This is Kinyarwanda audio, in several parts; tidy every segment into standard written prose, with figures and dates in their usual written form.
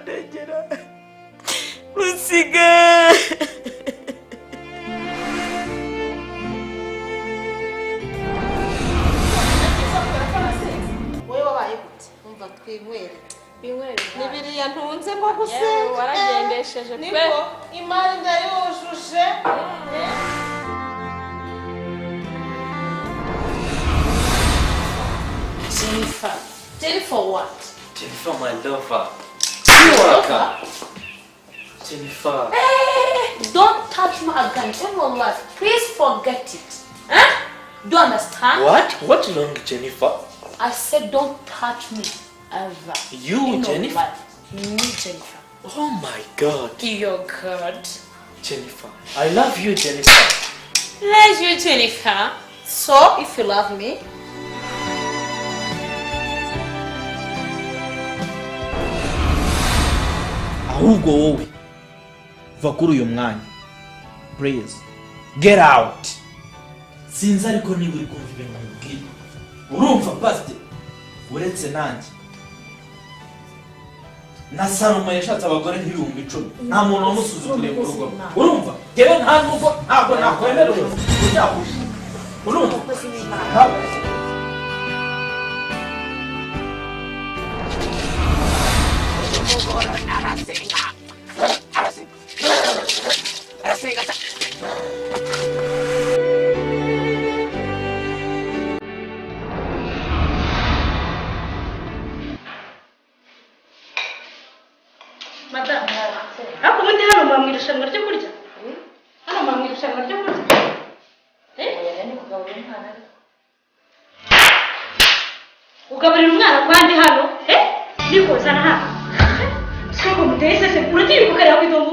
Uzandegera usige. Wowe wabaye gute? Umva twinywere. Nibiriya ntunze ngo gusenga. Waragendesheje pe. Niko imari ndayujuje. Jennifer. Jennifer what? Jennifer, my lover. You welcome. Jennifer. Hey, don't touch me again in your life. Please forget it. Eh? Do you understand? What? What long, Jennifer? I said don't touch me ever. You, in your Jennifer? life. Me, Jennifer. Oh my God. Your God. Jennifer. I love you, Jennifer. Love you, Jennifer. So, if you love me, Ahubwo wowe va kuri uyu mwanya, please get out. Sinzi ariko niba uri kumva ibintu nkubwira. Urumva pasite, uretse nanjye na Salomo yashatse abagore nk'ibihumbi 10, nta muntu wamusuzuguriye mu rugo. Urumva, yewe nta nubwo ntabwo nakwemera umuntu ujyahuje. Urumva. Madamu, ariko ubundi hano muba mu irushanwa ryo kurya? Hano muba mu irushanwa ryo kurya? Eh? Ugaburira umwana kwandi hano? Eh? Niko zana hano. Siko muteye isese, uratinyuka ukareba ku idongo.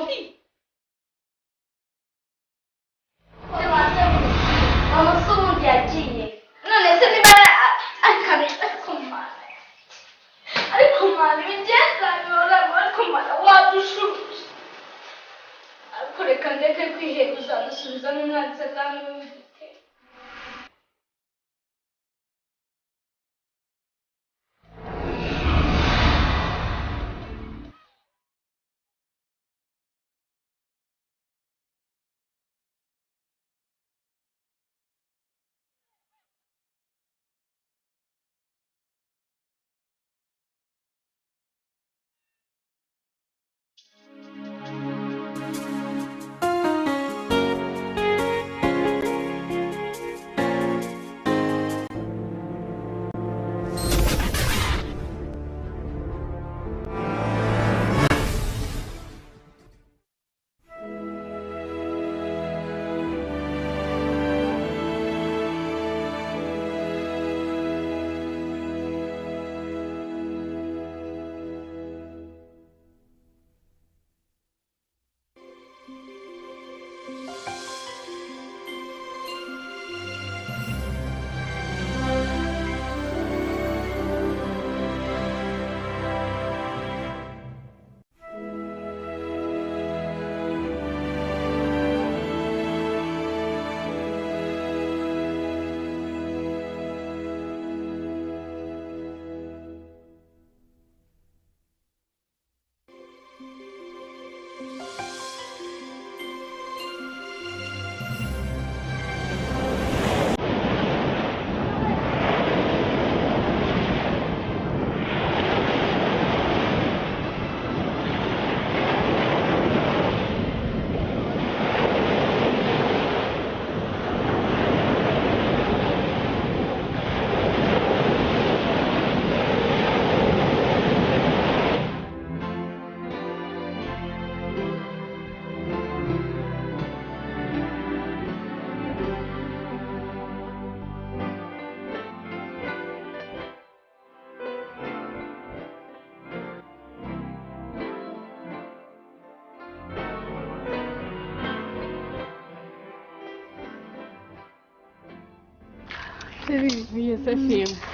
Mama se ubundi yagiye none se niba ariko mana, ariko mana ibigenda bihora, ariko mana wadushubije, ariko reka ndeke kwiheba, uzadusubiza n'umwanzi satani ubifite.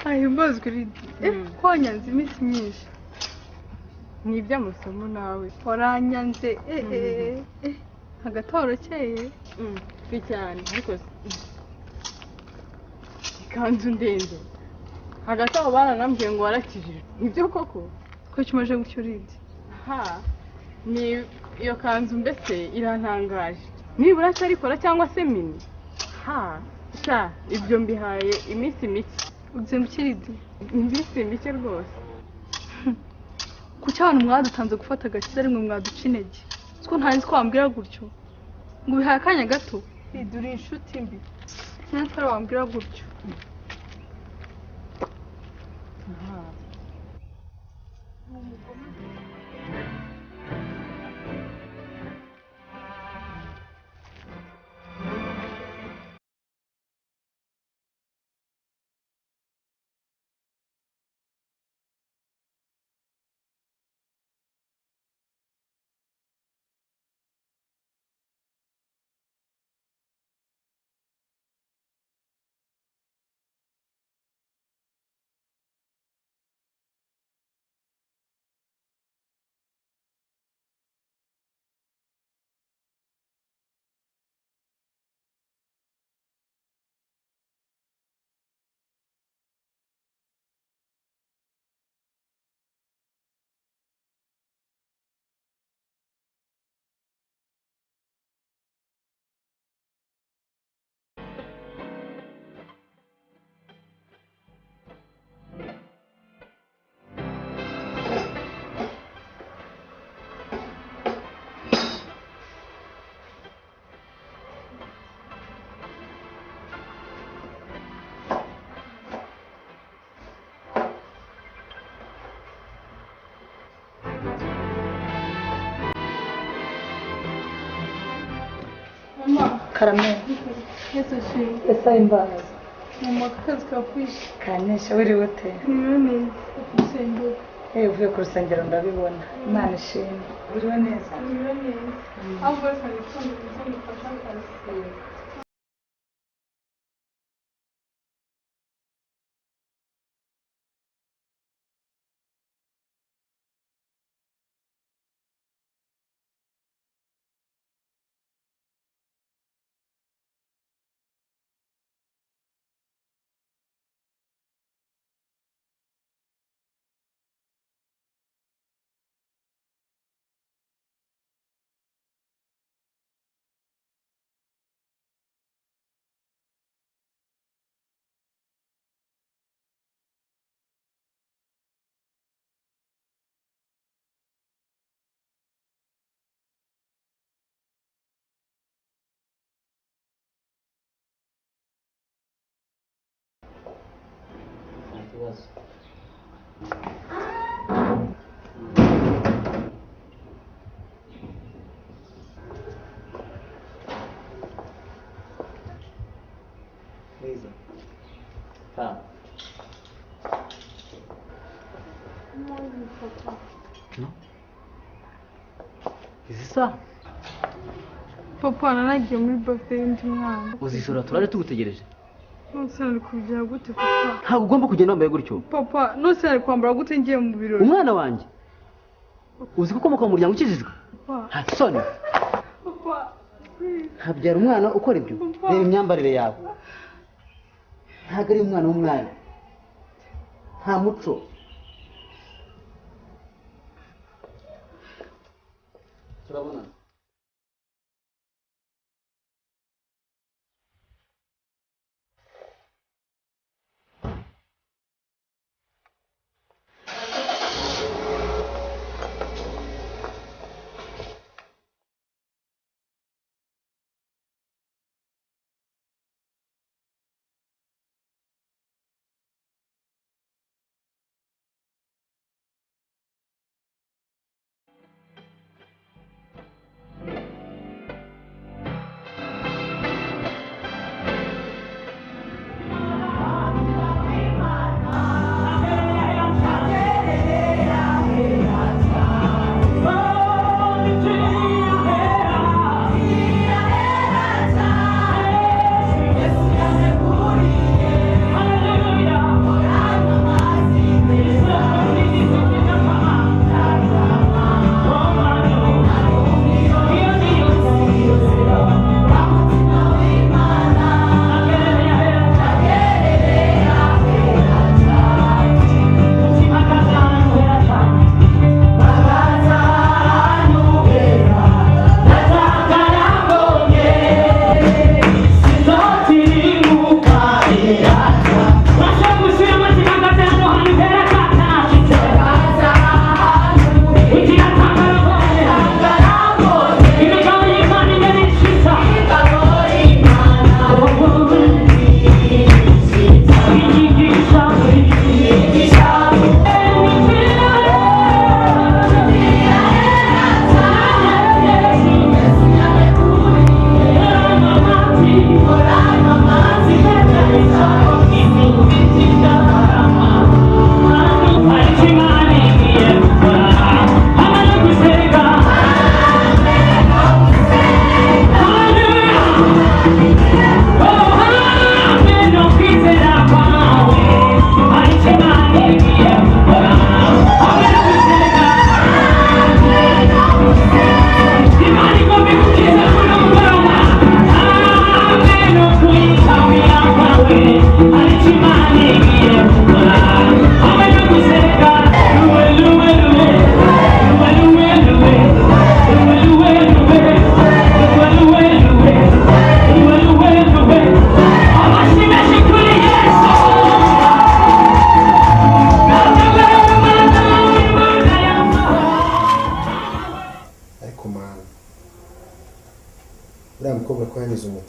Ahimbazwe Lidi, ko wanyanze iminsi myinshi. Ni iby'amasomo nawe. Waranyanze agatorokeye. Si cyane ariko ikanzu ndende. Hagati aho baranambwiye ngo warakijijwe. Nibyo koko? Ko kimaje gutyo Lidi? Ha, ni iyo kanzu mbese irantangaje. Nibura se arikora cyangwa se mini. Ha, sha, ibyo mbihaye iminsi mike. Ubyemukiridi. Iminsi mike rwose. Kuki abantu mwadutanze gufata agakiza rimwe mwaduca intege? Siko ntari ko wambwira gutyo. Ngo ubihaye akanya gato. Uri inshuti mbi. Sinzi ko wambwira gutyo. Karamel. Yesu ashimwe. Ese imbabazi. Mama akazi kakwishe. Kanisha wiriwe ute? Niwe neza. Urusengero. Uvuye ku rusengero ndabibona. Imana ishimwe. Wiriwe neza. Niwe neza. Ahubwo reka nitonde kuko mufashe akazi. Kibazo. Liza. Tamu. No. Izi saha? Papa nanagiye muri birthday y'undi mwana. Uzisura turare tugutegereje. Nose nari kubigira gute papa? Ntabwo ugomba kugenda wambaye gutyo. Papa, nose nari kwambara gute ngiye mu birori? Umwana wanjye. Uzi ko ukomoka mu muryango ukijijwe? Papa. Soni. Papa, please. Habyara umwana ukora ibyo. Reba imyambarire yawe. Ntabwo ari umwana w'umwana. Nta muco. Turabonana.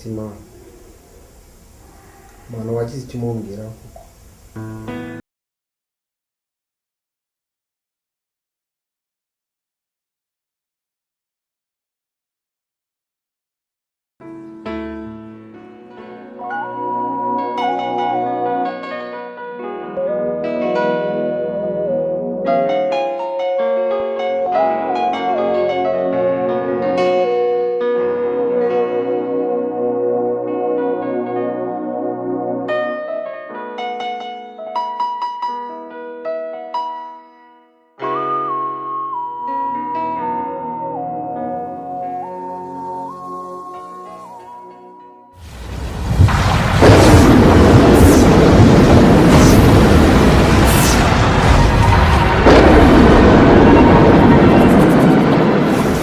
mutima. Mwana wagize icyo umumbwira koko.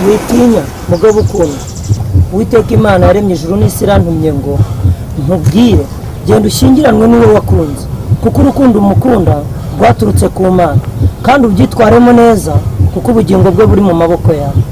Witinya mugabo ukunda. Uwiteka Imana yaremye ijuru n'isi irantumye ngo nkubwire, genda ushyingiranwe n'uwo wakunze, kuko urukundo umukunda rwaturutse ku Mana, kandi ubyitwaremo neza kuko ubugingo bwe buri mu maboko yawe.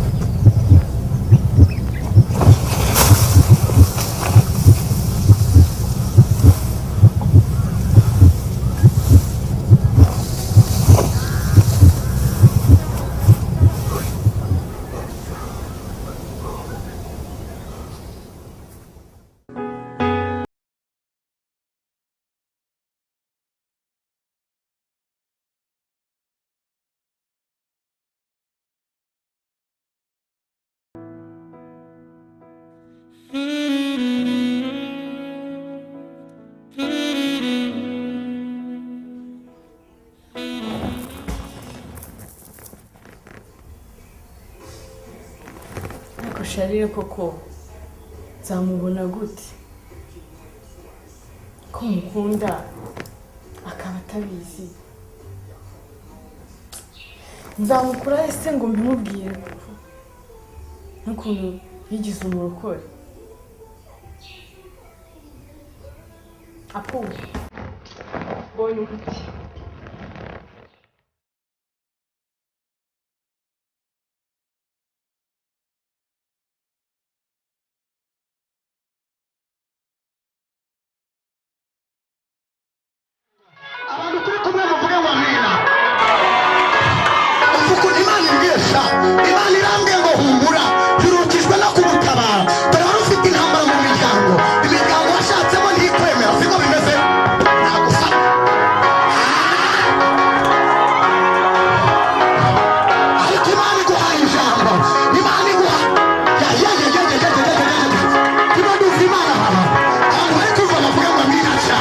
Ariko Sharire koko nzamubona gute ko mukunda akaba atabizi? Nzamukura ese ngo mbimubwire koko n'ukuntu yigize umurokore? Apo mbonye umuti. Abantu turi kumwe muvuge ngo amina. Umva ukuntu Imana imbwiye sha. Imana irambwiye ngo humura, birukijwe no kugutabara. Dore wari ufite intambara mu miryango, imiryango washatsemo ntikwemera, siko bimeze? Nagufata. Ariko Imana iguhaye ijambo, Imana iguha ya ya ya ya ya ya ya ya ya ya. Ndimo ndumva Imana hano. Abantu bari kumva bavuge ngo amina sha.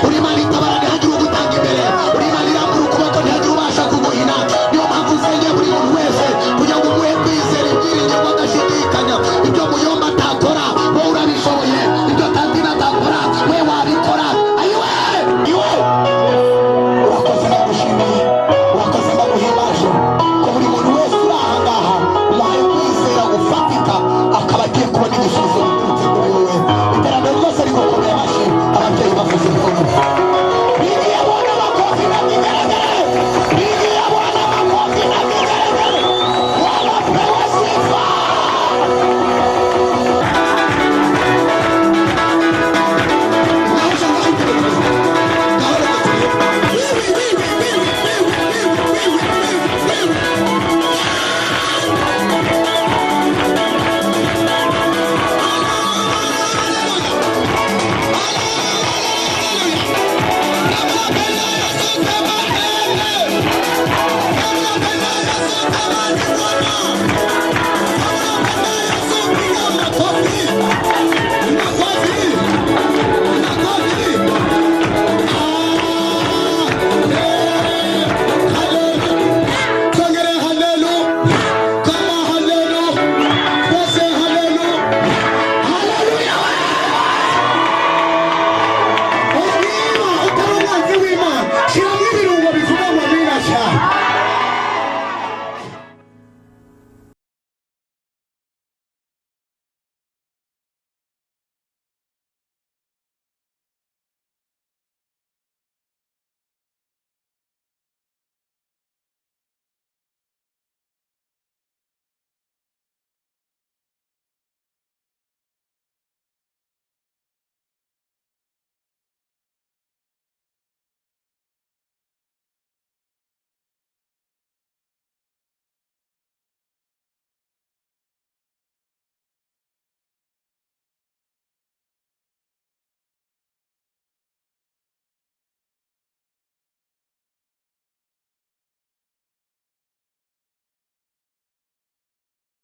Uri Imana itabara ntihagire ugutanga imbere, uri Imana irambura ukuboko ntihagire ubasha kuguhina.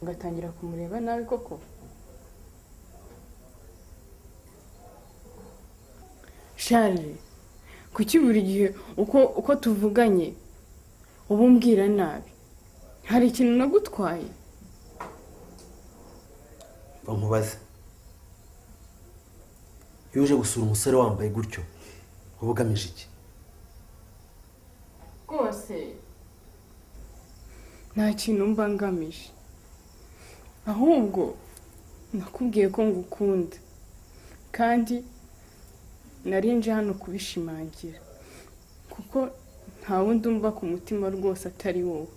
Ngatangira kumureba nabi koko. Charles, kuki buri gihe uko tuvuganye uba umbwira nabi? Hari ikintu nagutwaye? Nkubaze, iyo uje gusura umusore wambaye gutyo uba ugamije iki? Rwose nta kintu mba ngamije, ahubwo nakubwiye ko ngukunda kandi nari nje hano kubishimangira kuko nta wundi umva ku mutima rwose atari wowe.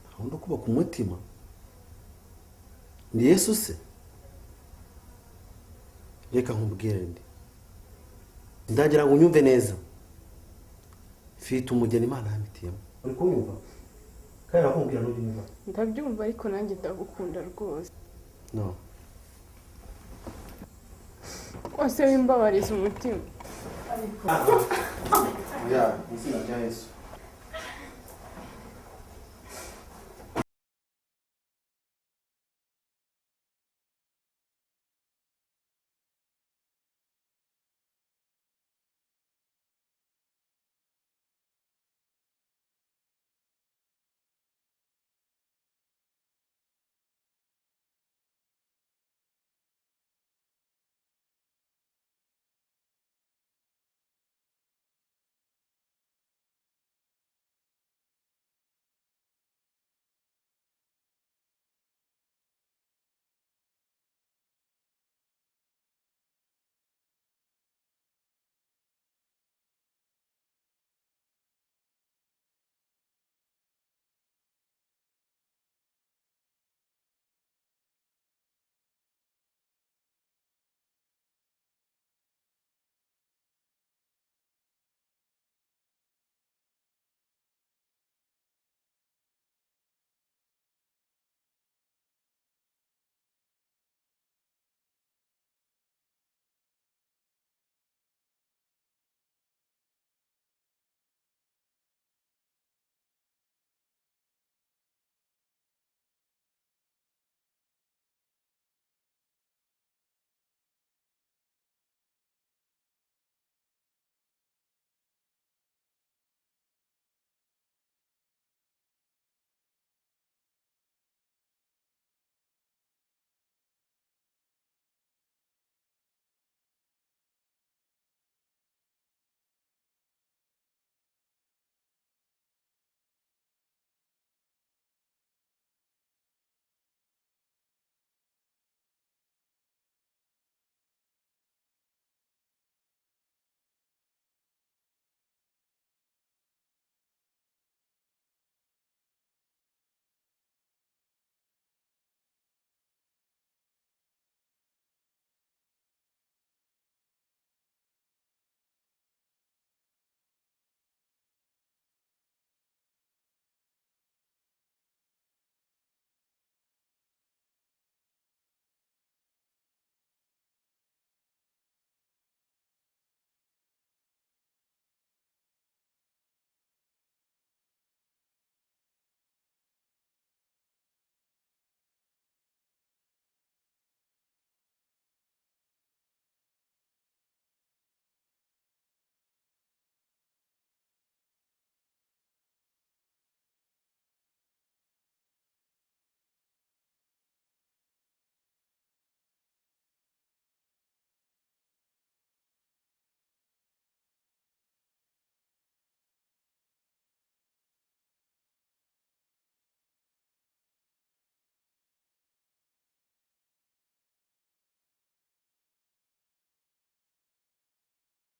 Nta wundi ukuba ku mutima? Ni Yesu se? Reka nkubwire ndi, ndagira ngo unyumve neza. Mfite umugeni Imana yampitiyemo. Uri kunyumva? Kandi nakubwira n'ubyumva. Ndabyumva ariko nanjye ndagukunda rwose. No. Rwose wimbabariza umutima. Oya, mu izina rya Yesu.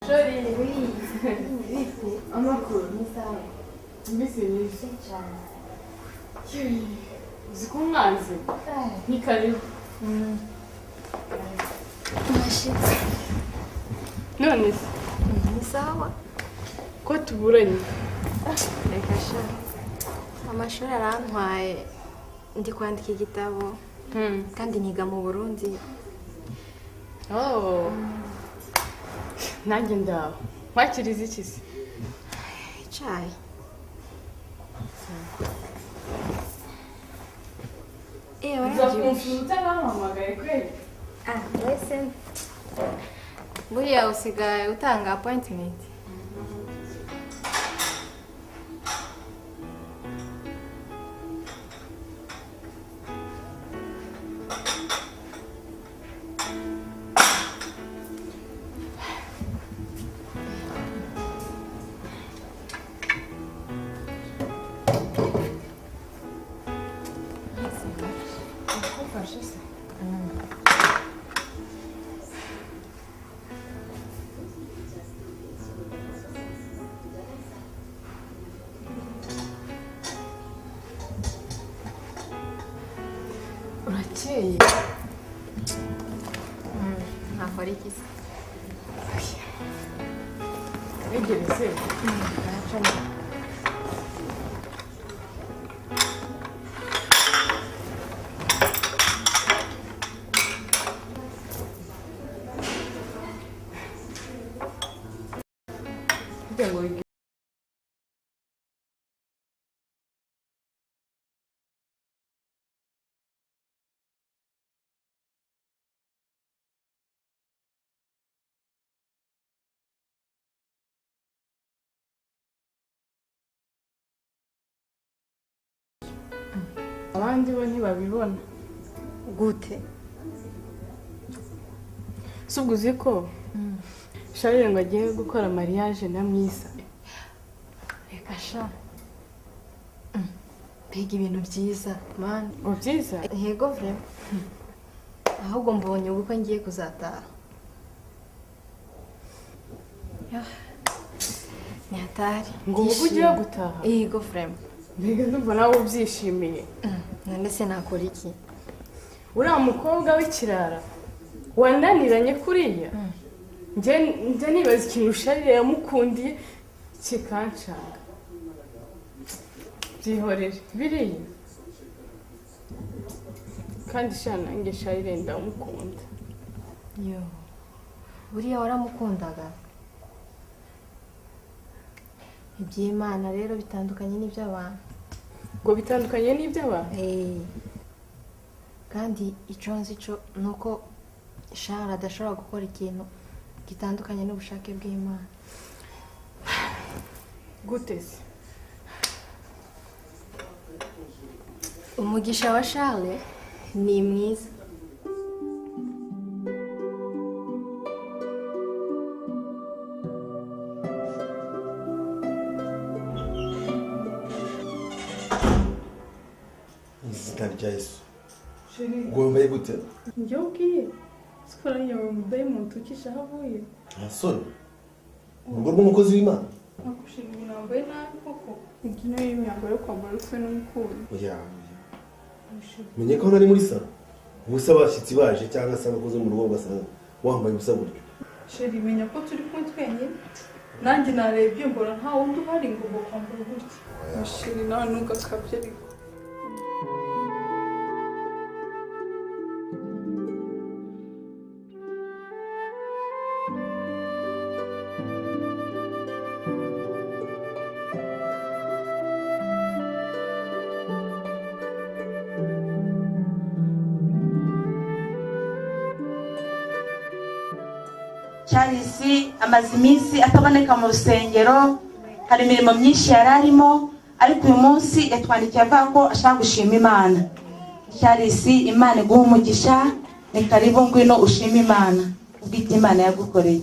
Jolie. Oui. Bite. Amakuru. Ni sawa. Mbese neza. Cyane. Uzi ko umwanzi? Ni karibu. Nashyitse. None se? Ni sawa. Ko tuburanye? Reka sha. Amashuri arantwaye. Ndi kwandika igitabo. Kandi niga mu Burundi. Oh. Nanjye ndaho. Wakiriza iki se? Icyayi. Uza kumfuza utanampamagaye kweli? Ah, wese buriya usigaye utanga appointment. Urakeye. Nakora iki se? Wegereze. Kugira ngo wige. Abandi bo ntibabibona. Gute? Si ubwo uzi ko Charles ngo agiye gukora mariage na Mwiza. Reka sha. Mbega ibintu byiza man. Ngo byiza? Yego vraiment. Ahubwo mbonye ubukwe ngiye kuzataha. Ni hatari. Ngo ubukwe ugiye gutaha? Yego vraiment. Mbega ndumva nawe ubyishimiye. None se nakora iki? Uriya mukobwa w'ikirara wananiranye kuriya, njye nibaza ikintu Charles yamukundiye kikancanga. Byihorere biriya. Kandi sha nanjye Charles ndamukunda. Yo, buriya waramukundaga? Iby'Imana rero bitandukanye n'iby'abantu. Ngo bitandukanye n'iby'abantu? Kandi icyo nzi cyo ni uko Charles adashobora gukora ikintu gitandukanye n'ubushake bw'Imana. Gute se? Umugisha wa Charles ni mwiza. Izina rya Yesu. Ugomba gute? Njye ubwiye sikora nyawe mudayimoni tukisha aho avuye. Nta soni. Urugo rw'umukozi w'Imana. Nakushima ubu nambaye nabi koko. Imbyino y'imyambaro yo kwambara ukwe n'umukunzi. Oya. Menye ko nari muri salo. Ubusa abashyitsi baje cyangwa se abakozi mu rugo ugasanga wambaye ubusa gutyo. Sheri menya ko turi kumwe twenyine. Nanjye narebye mbona nta wundi uhari ngo ngo kwambara gutya. Sheri nawe ntugakabye ariko. Charles amaze iminsi ataboneka mu rusengero, hari imirimo myinshi yari arimo, ariko uyu munsi yatwandikiye avuga ko ashaka gushima Imana. Charles, Imana iguhe umugisha, ni karibu ngwino ushime Imana ubwite Imana yagukoreye.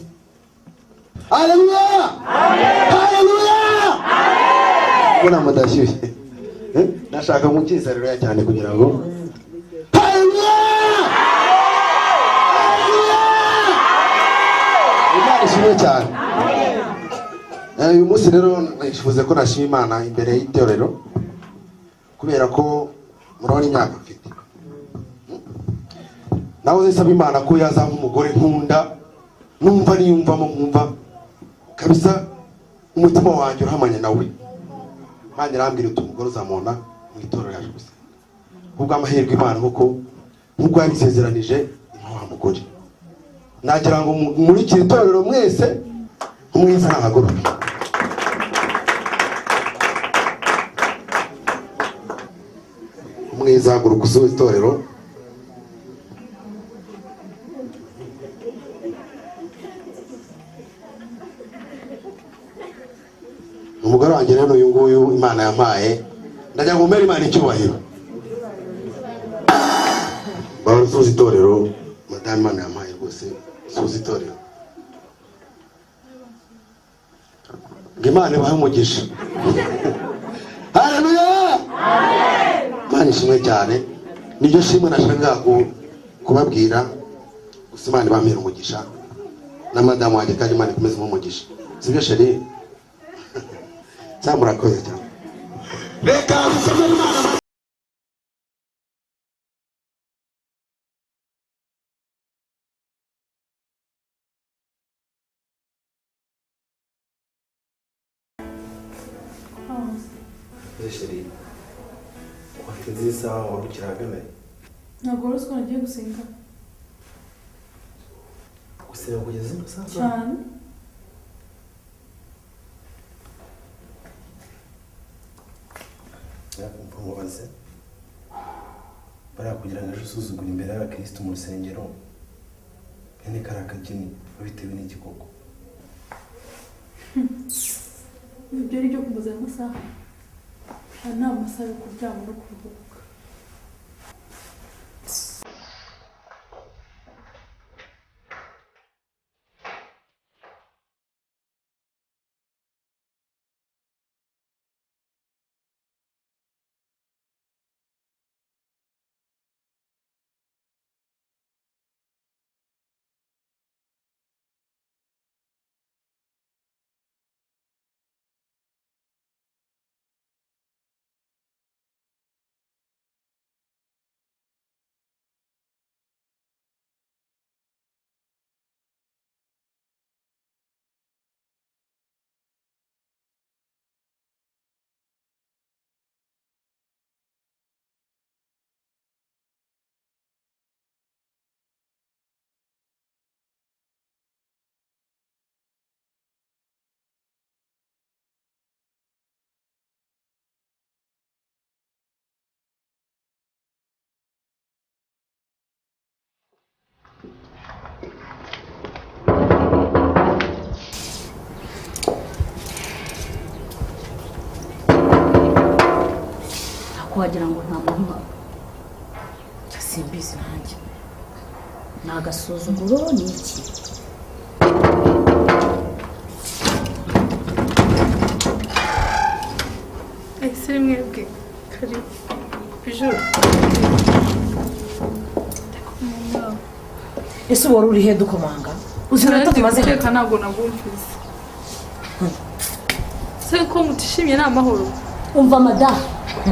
Haleluya! Haleluya! Mbona mudashyushye? Nashaka mukiza rero cyane kugira ngo Haleluya! Imana ishimwe cyane. Uyu munsi rero nifuze ko nashima Imana imbere y'itorero kubera ko murabona imyaka mfite. Nahoze nsaba Imana ko yazampa umugore nkunda, numva niyumvamo nkumva kabisa umutima wanjye urahamanye nawe. Imana irambwira uti umugore uzamubona mu itorero yaje gusenga. Kubw'amahirwe Imana kuko nk'uko yabisezeranije impa wa mugore. Nagira ngo muri iki torero mwese umwiza ntahaguruke. mwiza, haguruka usuhuze itorero. Umugore wanjye rero uyu nguyu Imana yampaye, ndajya ngo mpere Imana icyubahiro. Bahora usuhuza itorero, madamu Imana yampaye rwose, usuhuza itorero. Ngo Imana ibahe umugisha. Haleluya! Imana ishimwe cyane. Niryo shimwe nashakaga kubabwira, gusa Imana ibampere umugisha na madamu wanjye, kandi Imana ikomeze imuhe umugisha. Sibyo sheri? Cyangwa murakoze cyane. Reka dusomere Imana. Sheri, watinze isaha wari ukiri ahagana he? Ntabwo wari uzi ko nagiye gusenga. Gusenga kugeza zino saa saba? Cyane. Nakumva nkubaze, bariya kugira ngo ejo usuzugure imbere y'abakirisitu mu rusengero, bene kariya kageni babitewe n'iki koko? Ibyo ari byo kumbuza aya masaha. Aya ni amasaha yo kuryama no kuruhuka. Wagira ngo nta muntu uhaba. Simbizi nanjye. Ni agasuzuguro ni iki? Ese mwebwe karibu bijoro. Ese wari uri he dukomanga? Uzi tumaze guteka ntabwo nabumvise. Se ko mutishimye ni amahoro. Umva madamu,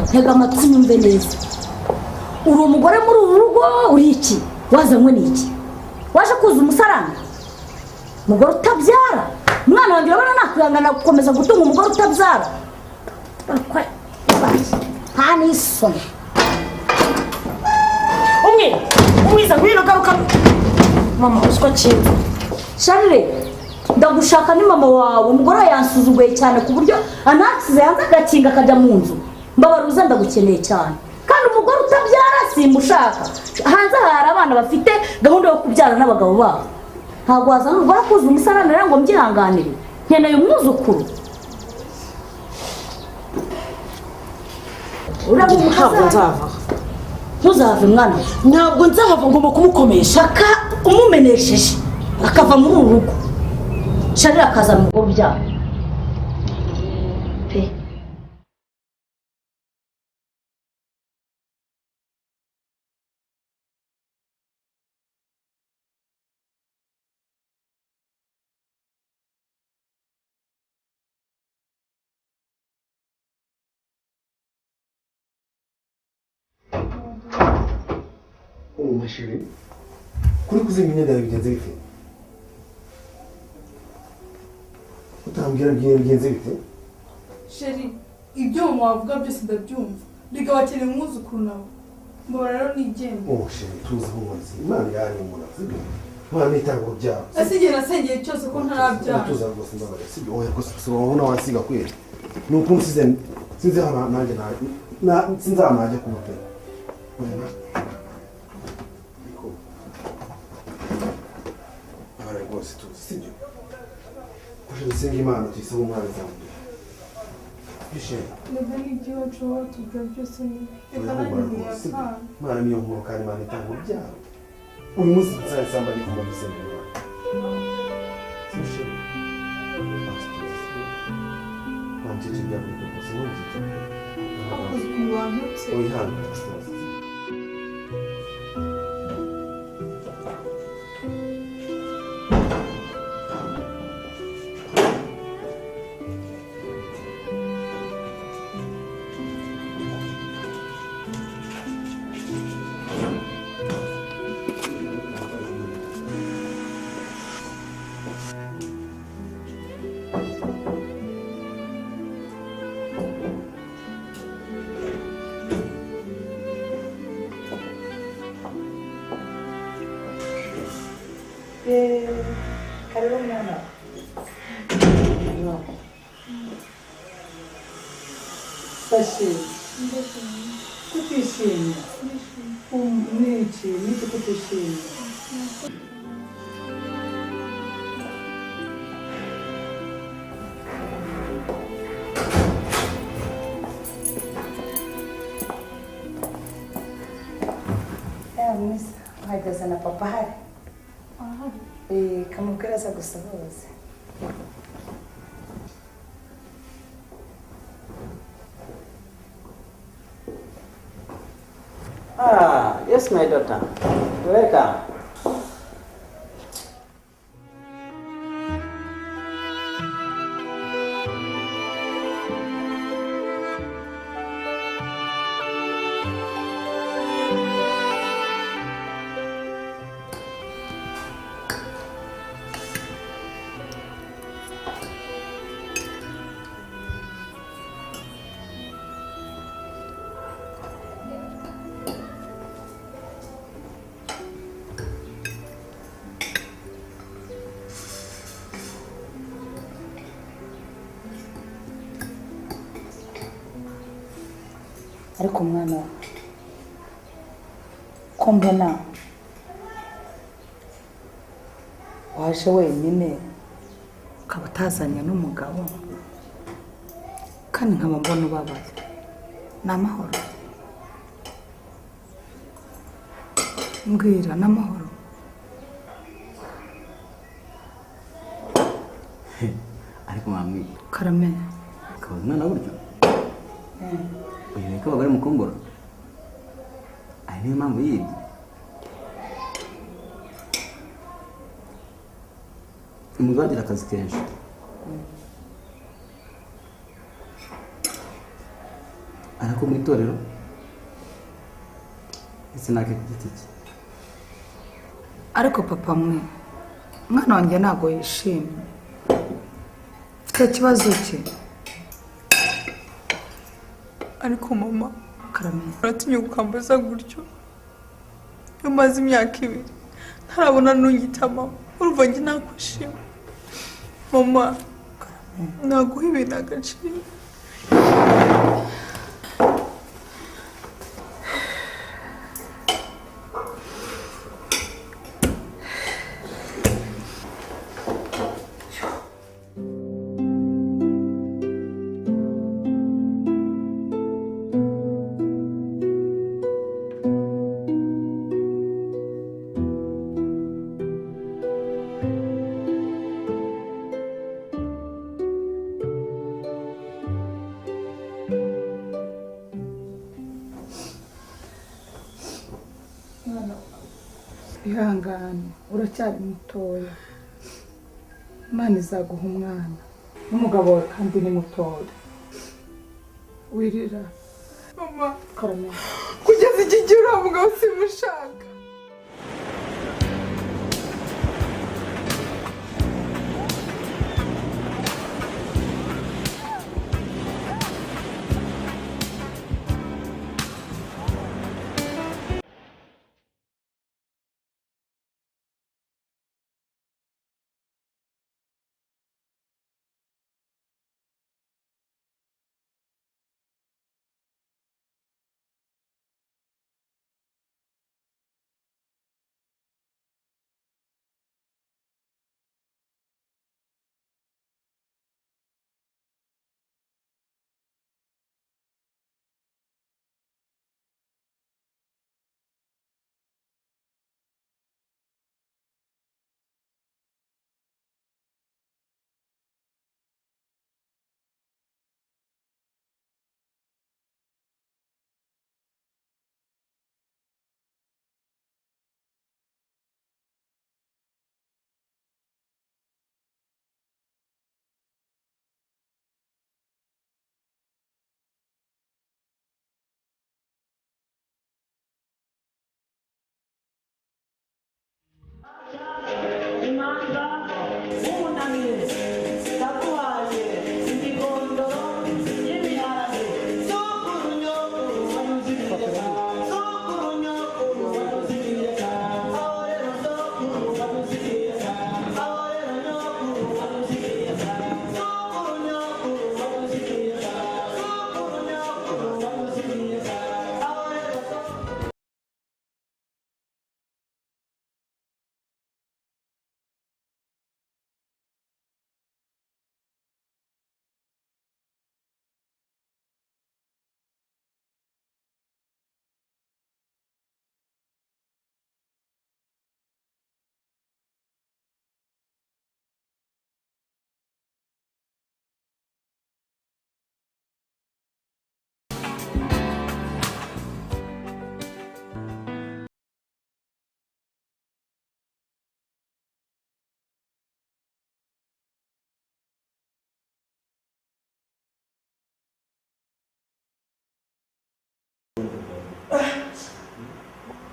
ntega amatwi nyumve neza. Uri umugore muri uru rugo uri iki? Wazanywe n'iki? Waje kuza umusarani? Umugore utabyara? Umwana wanjye urabona nakwihangana gukomeza gutunga umugore utabyara? Nta n'isoni. Umwe, umwiza ngwino garuka. Mama uswa kintu. Charles, ndagushaka ni mama wawe. Umugore yansuzuguye cyane ku buryo anansize yanze agakinga akajya mu nzu. Mbabaruza ndagukeneye cyane. Kandi umugore utabyara simushaka. Hanze hari abana bafite gahunda yo kubyara n'abagabo babo. Ntabwo wazana umugore akuza umusarani rero ngo mbyihanganire. Nkeneye umwuzukuru. Ntabwo nzava. Ntuzave mwana. Ntabwo nzahava, ngomba kumukomesha. Shaka umumenesheje akava muri uru rugo. Charles akazana umugore ubyara. Pe. Oh ma chérie, kuri kuzinga imyenda yawe bigenze bite? Utambwira bigenze bite? Sheri, ibyo mama wavuga byose ndabyumva. Reka bakeneye umwuzukuru nawe. Mbora rero nigende. Oh chérie, tuzi nkubaze. Imana irahari umuntu sibyo? Imana itanga urubyaro. Ese igihe nasengeye cyose ko ntarabyara. Tuza rwose mbabarira sibyo? Oya rwose urabona wansiga kweli. Ni uko nsize sinzi ahantu nanjye na sinzi ahantu najya kuba pe. Ariko abara rwose tuzi sibyo? Kuje dusenga Imana tuyisaba umwana azamubwira. Bishimye. Ndetse n'ibyo iwacu watubwira byose ni reka nanjye ntiyakanga. Imana niyo nkuru kandi Imana itanga urubyaro. Uyu munsi nzasamba ndi kumva gusenga Imana. Bishimye. Wamcece ibyago rwose wumvise. Wakoze ukuntu wantutse. Wihangane. Karibu mwana. Sashi, kutishimye. Niki, niki kutishimye. Mwiza, uhagaze na papa hari. Kamubwira aza gusuhuza. Ah, yes my daughter. Welcome. Ariko mwana ko mbona waje wenyine ukaba utazanye n'umugabo kandi nkaba mbona ubabaye, ni amahoro? Mbwira, ni amahoro? Ariko mwamwi Karame ukaba umwana buryo uyu ni ko abagore mukumbura, ari niyo mpamvu yibye. Umugabo agira akazi kenshi, arako mu itorero ndetse n'ake ku giti cye. Ariko papa mwe, umwana wanjye ntabwo yishimye, mfite ikibazo cye. Ariko mama, Karame, uratinya ukambaza gutyo? Iyo maze imyaka 2 ntarabona n'unyita mama, urumva njye nakwishima. Mama, naguha ibintu agaciro. Ihangane, uracyari mutoya, Imana izaguha umwana n'umugabo wawe kandi ni mutoya. Wirira mama, Karame, kugeza iki gihe uriya mugabo simushaka.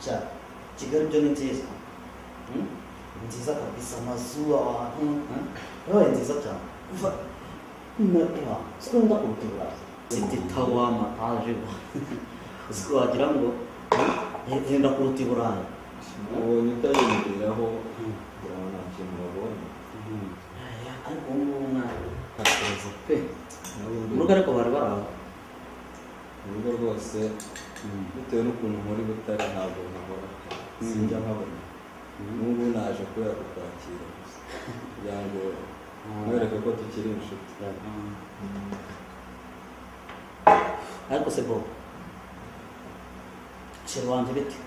Cyane Kigali byo ni nziza. Ni nziza kabisa, amazu, abantu, yabaye nziza cyane. Kuva sikunda kuruta Burayi. City Tower, amataje, uziko wagira ngo yenda kuruta i Burayi. Ubonye utayiyongeraho kugira ngo nta kintu babonye. Ariko ubu ngubu mwana ntakibazo pe. Mu rugo ariko bari bari aho. Mu rugo rwose bitewe n'ukuntu nkora i Butare ntabwo nkahora, sinjya nkabona. N'ubu naje kubera kukwakira gusa kugira ngo nkwereke ko tukiri inshuti. Ariko se bo sheri wanjye bite?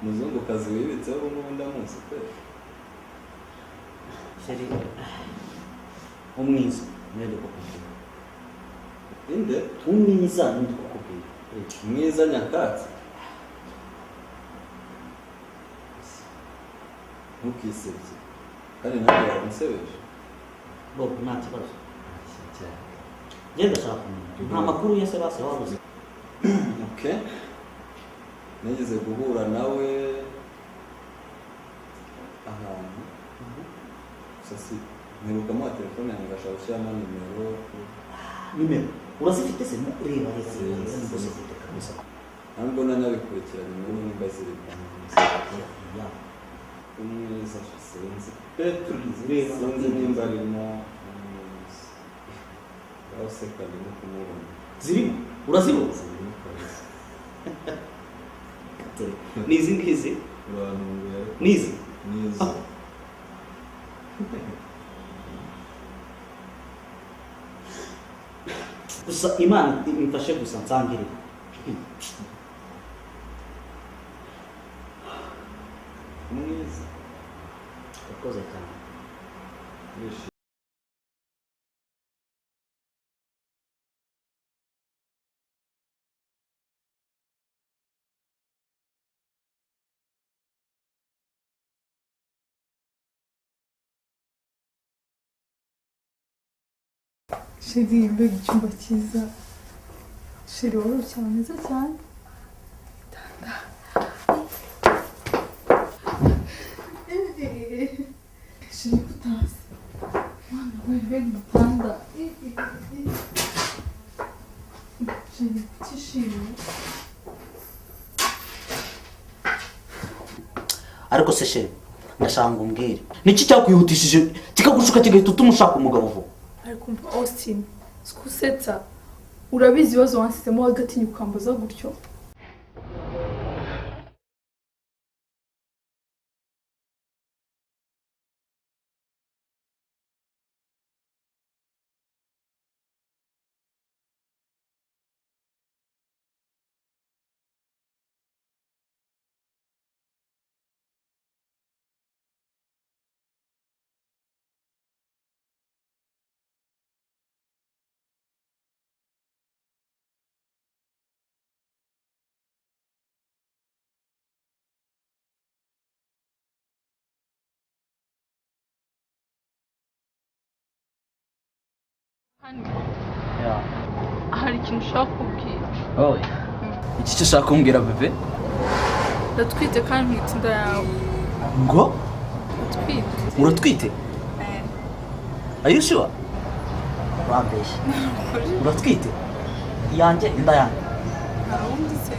Umuzungukazi wibitseho ubu ngubu ndamuzi pe. Sheri umwiza niwe ndi kukubwira. Inde? Umwiza niwe ndi kukubwira. Mwiza nyakatsi? Ntukisebye kandi nawe wamunsebeje. Bo nta kibazo. Njye ndashaka kumenya nta makuru ya se base wabuze. Okay. Nigeze guhura nawe ahantu gusa si mperukamo telefone yanjye ngashaka gushyiramo nimero. Nimero urazifite se? Reba reba reba uzifite kabisa. Ntabwo nanabikurikiranye n'ubu nimba ziri. Umwiza sinzi pe, sinzi nimba arimo umwiza. Aho useka ndimo kumubona. Zirimo? Urazibona? Zirimo kabisa. Ni izi ngizi? Ni izi? Ni izi. Gusa Imana imfashe gusa nsangire. Umwiza. Urakoze cyane. Sheri mbega icyumba cyiza. Sheri wari ucyaba mwiza cyane. Igitanda. Sheri ko utazi. Mwana we mbega igitanda. Sheri kutishimye. Ariko se sheri ndashaka ngo umbwire niki cyakwihutishije kikagushuka kigahita utuma ushaka umugabo vuba? Ariko umva Austin, sikusetsa. Urabizi ibibazo wansizemo wagatinya ukambaza gutyo. Hari ikintu ushaka kubwira. Wowe iki cyo ushaka kumbwira bebe? Ndatwite kandi ntwite inda yawe. Ngo? Ndatwite. Uratwite? Are you sure? Urambeshya. Uratwite? Iyanjye inda yanjye. Nta wundi se.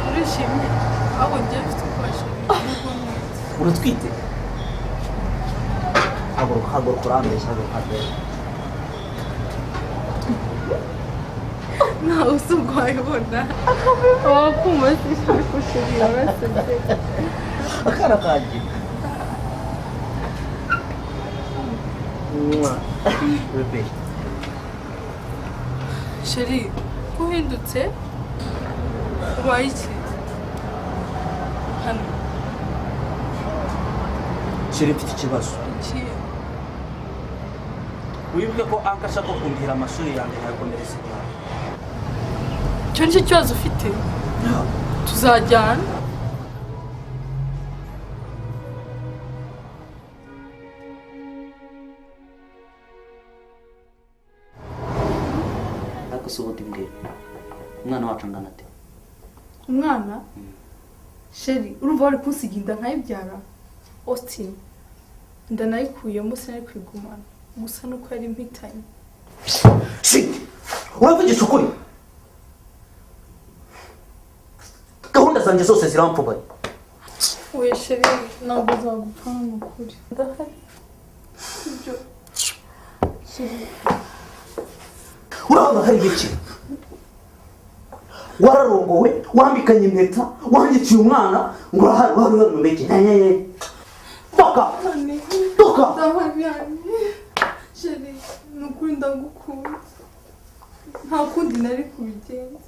Urishimye? Ahubwo njyewe mfite ubwoba sheri nubwo ntwite. Uratwite? Haguruka, haguruka, urambeshya, haguruka ndebe. Ntawe uzi ubwo wabibona. Wakumva se ariko sheri warasetse. Akana kanjye. Bebe. Sheri, ko uhindutse? Ubaye iki? Hano. Sheri mfite ikibazo. Iki? Wibuke ko anka ashaka kundihira amashuri yanjye nkayakomereza inyuma. Icyo nicyo kibazo ufite? Tuzajyana. Ariko si ubundi mbwira. Umwana wacu angana ate? Umwana? Sheri, urumva wari kunsiga inda nkayibyara? Austin, inda nayikuyemo sinari kwigumana. Gusa nuko yari impitanye. Shit! Uravugisha ukuri? Gahunda zanjye zose zirampfubaye. Oya sheri, ntabwo nzagupfana ni ukuri. Ndahari. Ibyo. Sheri. Urabona hari ibiki? Wararongowe, wambikanye impeta, wandikiye umwana, ngo urahari urahari urahari mu mbeki. Toka! Toka! Ndahari yani. Sheri, ni ukuri ndagukunda. Nta kundi nari kubigenza.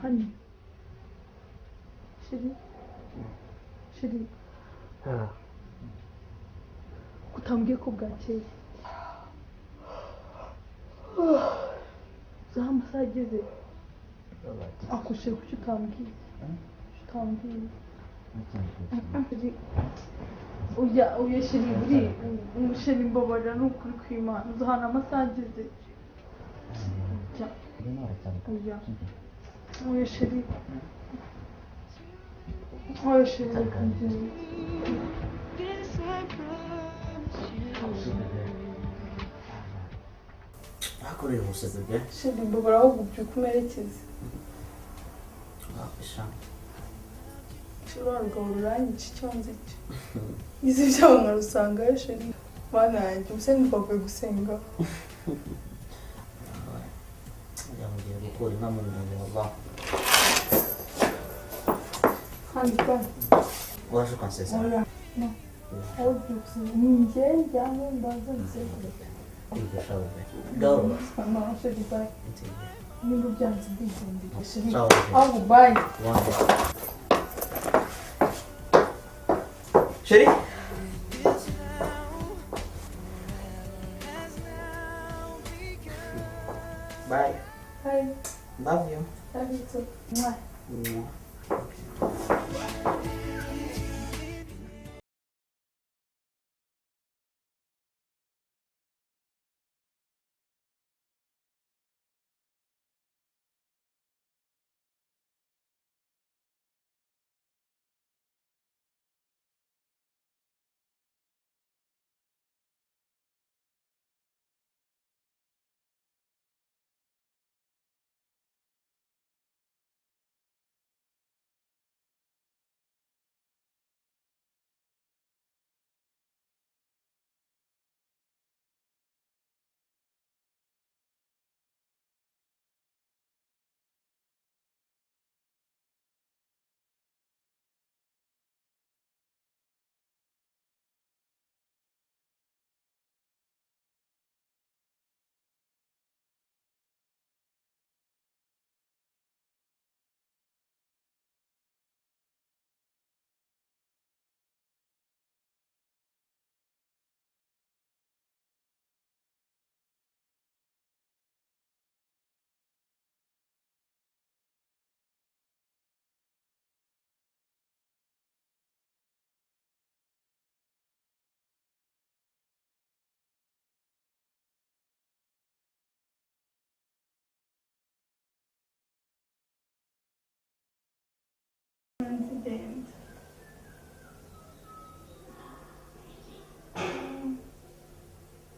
Honey. Sheri. Sheri. Kutambwiye ko bwakeye. Uzi aho amasaha ageze? Akushe kuki utambwiye? Utambwiye. Oya, oya sheri buri umusheri mbabarira ni ukuri kw'Imana. Uzi ahantu amasaha ageze? Oya. Oya sheri. Oya sheri reka ngende. Hakoreye ubusazi bwe. Sheri mbabara ahubwo ubyuke umerekeze. Sheri wa rugabo ruranyica icyo nzi cyo. Ngize ibyago nkarusangayo sheri. Mana yanjye ubuse ntitwavuye gusenga. Ngiye gukura inka mu murenge wa Handika. Waje ukansezera. Oya. No. Ahubwo njye njyamo mbanza nsezere. Kwigisha bebe. Gahoro. Mama sheri bye. Niba ubyanze ndigendera sheri. Ciao. Ahubwo bye. Sheri. Bye. Bye. Love you. Love you too. Mwah. Mwah. Nzigenda.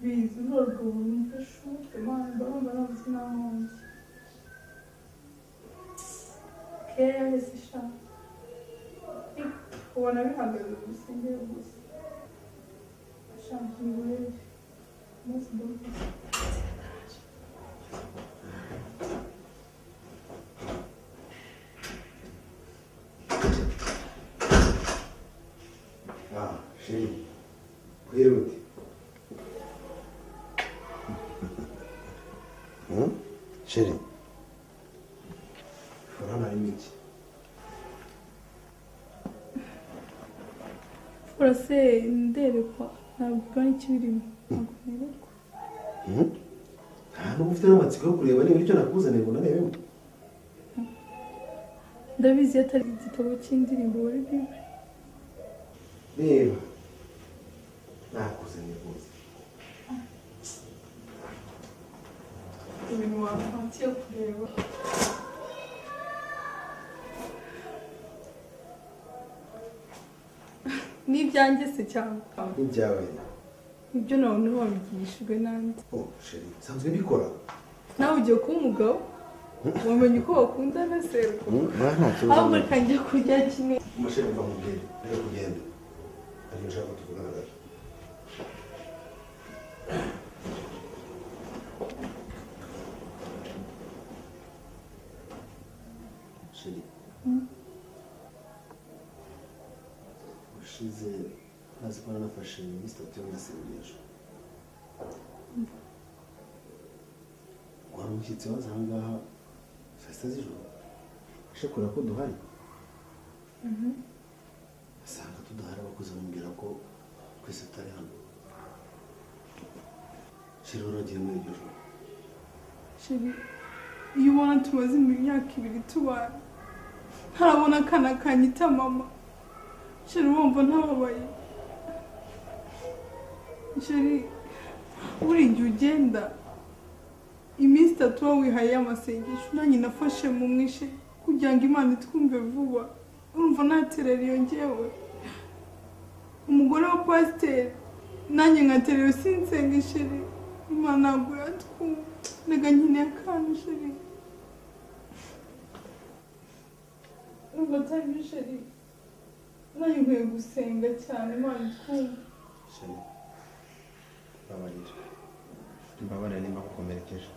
Bizi urwo rumfasha Imana ndabona nabuze n'aho njya. Kera yahise ishaka. Ariko Ubona bihagaze mu rusengero gusa. Ashaka ingorere. Umunsi ndamuzi. Ah, chérie. Kwihute. Chérie. Furana harimo iki? Fura se nderekwa, ntabwo mbona ikibirimo, ntabwo nerekwa. Nta nubwo ufite n'amatsiko yo kureba niba icyo nakuzaniye ngo narebemo. Ndabizi iyo atari igitabo cy'indirimbo wari Bible. Reba. Nakuzaniye rwose. Ibintu wafatiye kureba. Ni ibyanjye se cyangwa? N'ibyawe. Ibyo nawe wabigishijwe n'andi. Oh, chérie, nsanzwe mbikora. Nawe ugiye kuba umugabo? Wamenye uko bakundana se? Nta kibazo. Ahubwo reka njye kurya kimwe. Umushere mva nkubwire, reka kugenda. Hari ibintu nshaka ko tuvugana gato. Chérie. Ushize ntazi ko nafashe iminsi itatu y'amasengesho. Wari umushyitsi waza aha ngaha saa sita z'ijoro aje kureba ko duhari, asanga tudahari, abakozi bamubwira ko twese tutari hano. Chérie, wari wagiye muri iryo joro. Chérie, iyo ubona tumaze imyaka 2 tubana, ntarabona akana kanyita mama. Chérie, wumva ntababaye. Chérie, buri gihe ugenda iminsi 3 uba wihaye amasengesho, nanjye nafashe mu mwishe kugira ngo Imana itwumve vuba. Urumva naterera iyo ngewe umugore wa pasiteri, nanjye nkaterera sinsenge. Chérie, Imana ntabwo yatwumva. Reka nkeneye akana chérie. Urumva atari byo chérie, nanjye nkwiye gusenga cyane Imana itwumve. Chérie, mbabarira. Mbabarira nimba nkukomerekeje.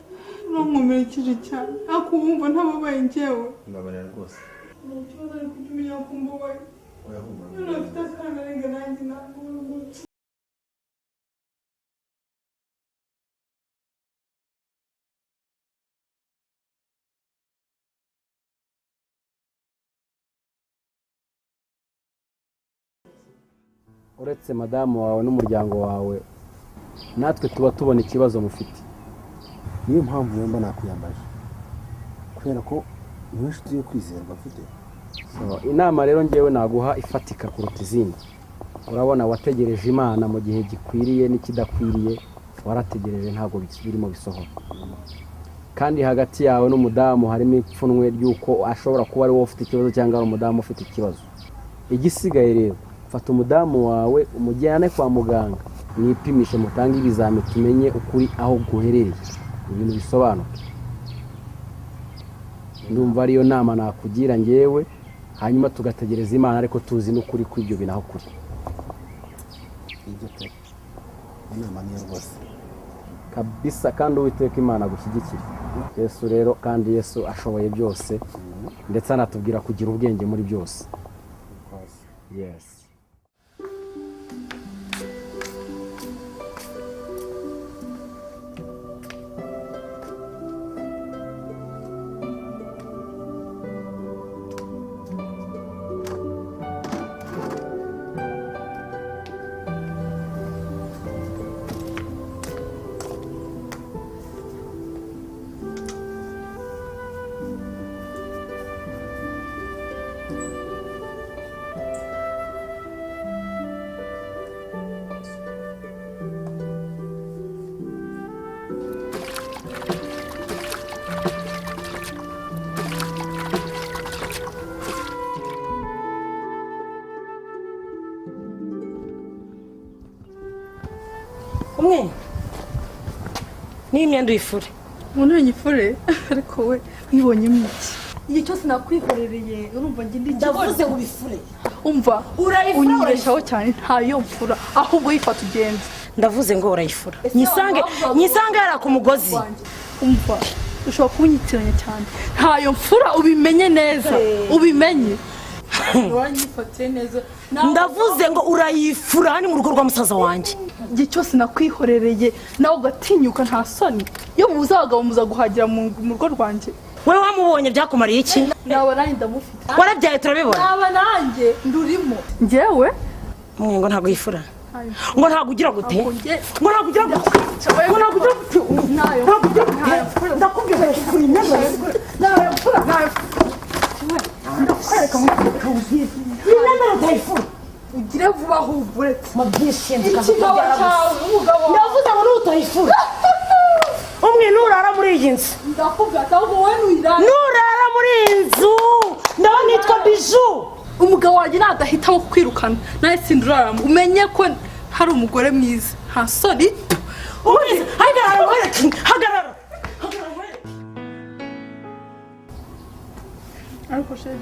Urankomerekeje cyane, ariko wumva ntababaye njyewe. Mbabarira rwose. Nta kibazo, ariko ujye umenya ko mbabaye. Oya humura. Iyo ntafite akana reka nanjye ntabwo. Uretse madamu wawe n'umuryango wawe, natwe tuba tubona ikibazo mufite. Niyo mpamvu wemba nakwiyambaje, kubera ko niwe nshuti yo kwizerwa mfite. So, inama rero ngewe naguha ifatika kuruta izindi. Urabona wategereje Imana mu gihe gikwiriye n'ikidakwiriye, warategereje ntabwo birimo bisohoka. Kandi hagati yawe n'umudamu harimo ipfunwe ry'uko ashobora kuba ari wowe ufite ikibazo cyangwa ari umudamu ufite ikibazo. Igisigaye rero, fata umudamu wawe umujyane kwa muganga, mwipimishe, mutange ibizami, tumenye ukuri aho guherereye, ibintu bisobanuke. Ndumva ariyo nama nakugira ngewe, hanyuma tugategereza Imana ariko tuzi n'ukuri kw'ibyo bintu aho kuri. Ibyo pe, inama niyo rwose kabisa, kandi Uwiteka Imana agushyigikire. Yesu rero, kandi Yesu ashoboye byose, ndetse anatubwira kugira ubwenge muri byose. Yes. Umwe niyo imyenda uyifure. Umuntu uyifure ariko we wibonyemo iki? Igihe cyose nakwihorereye urumva njye ndi Ndavuze ngo ubifure. Umva, Urayifura, unyibeshaho cyane. Ntayo mfura, ahubwo yifata ugende. Ndavuze ngo urayifura, nyisange, nyisange yari ku mugozi. Umva, ushobora kunyitiranya cyane. Ntayo mfura, ubimenye neza, ubimenye. Wanyifatiye neza. Ndavuze ngo urayifura hano mu rugo rwa musaza wanjye. Igihe cyose nakwihorereye, nawe ugatinyuka, nta soni? Iyo mubuze abagabo muza guhagira mu rugo rwanjye. Wowe wamubonye byakumariye iki? Naba nanjye ndamufite. Warabyaye, turabibona. Naba nanjye ndurimo njyewe. Mwe ngo ntabwo yifura, ngo ntabwo ugira gute, ngo ntabwo ugira gute, ngo ntabwo ugira gute, ntabwo ugira gute. Ndakubwira ngo ifura imyenda. Ntayo mfura, ntayo. Ndakwereka imyenda utayifura. Ugire vuba ahubwo, uretse mu byishimo. Ikigabo cyawe, umugabo wawe. Ndavuze ngo nutayifura, umwe nurara muri iyi nzu. Ndakubwira ati ahubwo wowe nuyirara. Nurara muri iyi nzu ndaba nitwa Biju. Umugabo wanjye nadahitamo kukwirukana, nawe sinduraramo. Umenye ko hari umugore mwiza, nta soni. Umwiza, hagarara nkwereke, hagarara. Ariko sheri.